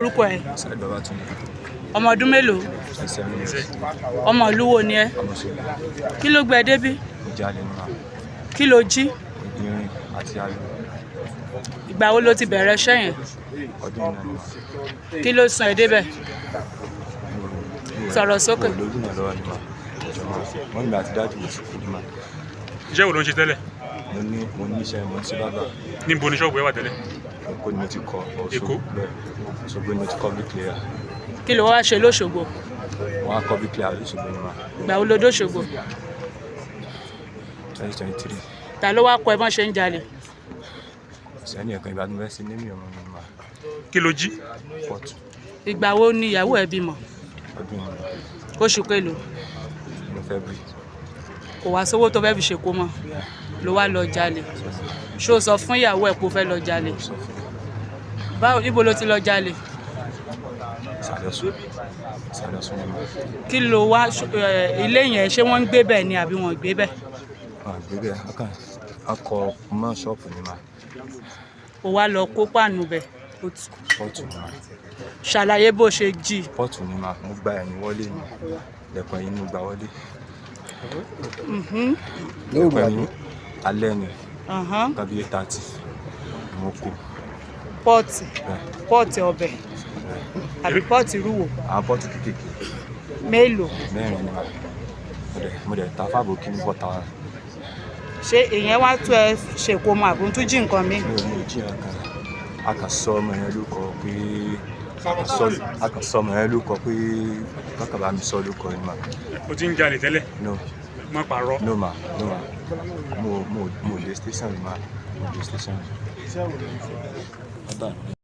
Orúkọ ẹ? Saheed Babatunde. Ọmọ ọdún mélòó? 27 years. Ọmọ ìlú wo ni ẹ? Ọmọ Òṣogbo. Kí ló gbé ẹ débí? Mo jalè ní ma. Kí ló jí? Irin àti ayò. Ìgbà wo ló ti bẹ̀rẹ̀ iṣẹ́ yẹn? Ọdún yìí náà ni ma. Kí ló sún ẹ débẹ̀? Sọ̀rọ̀ sókè. Mo lójú náà lọ́wọ́ ni ma. Ìjọba wọ́n mi àti daddy mi ti kú ní ma. Iṣẹ́ wo ló ń ṣe tẹ́lẹ̀? Mo ní iṣẹ́, mo ń ṣe barber. Níbo ni ṣọ́ọ̀bù ẹ wà tẹ́lẹ̀? Èkó ni mo ti kọ́. Èkó? Bẹ́ẹ̀, Òṣogbo ni mo ti kọ́ bricklayer. Kí ló wá ṣe lóṣogbo? Wọ́n á kọ́ bricklayer lóṣogbo ni ma. Ìgbà wo ló dóṣogbo? 2023. Ta ló wá kọ́ ẹ bọ́n ṣe ń jalè? Sẹ́ni ẹ̀kan ìgbà tí mo fẹ́ ṣe némi ọmọ mi ma. Kí ló jí? Pot. Ìgbà wo ni ìyàwó ẹ bímọ? Ọdún yìí ni. Oṣù kelòó? Ní February. Kò wá sówó tó fẹ́ fi ṣèkó mọ́ ló wá lọ jalè. Ṣó o sọ fún ìyàwó ẹ pé o fẹ́ lọ jalè? Mo sọ fún. Báwo, níbo ló ti lọ jalè? Ìsàlẹ̀ Ọ̀ṣun, Ìsàlẹ̀ Ọ̀ṣun ni ma. Kí ló wá ilé yẹn, ṣé wọ́n ń gbé bẹ̀ ni àbí wọ́n ò gbé bẹ̀? Wọn àgbẹ̀ bẹ́ẹ̀, akàn akọ mọ́ ṣọ́ọ̀pù ni ma. O wá lọ kó pàánù bẹ̀? Pot ni ma. Ṣàlàyé bó ṣe jí. Pot ni ma. Mo gba ẹ̀yìn wọlé ni, lẹ̀kùn ẹ̀yìn mo gbà wọlé. Lẹ̀kùn ẹ̀yìn, alẹ́ ni. Nǹkan bíi 8:30 mo kó. Pot? Bẹ́ẹ̀. Pot ọbẹ̀ àbí pot rúwò? Àwọn pot kékèké. Mélòó? Mẹ́rin ni ma. Mo dẹ̀ ta fáàbò kí ní 4,000. Ṣé ìyẹn wá tó ẹ ṣèkó mọ àbí tún jí nǹkan mi? Mi ò jí nǹkan. A kàn sọ ọmọ yẹn lórúkọ pé a kàn sọ ọmọ yẹn lórúkọ pé kákà bá mi sọ lórúkọ ni ma. O ti ń jalè tẹ́lẹ̀? No. Má parọ́. No ma, no ma. Mo dé station ni ma, mo dé station. Bàbá.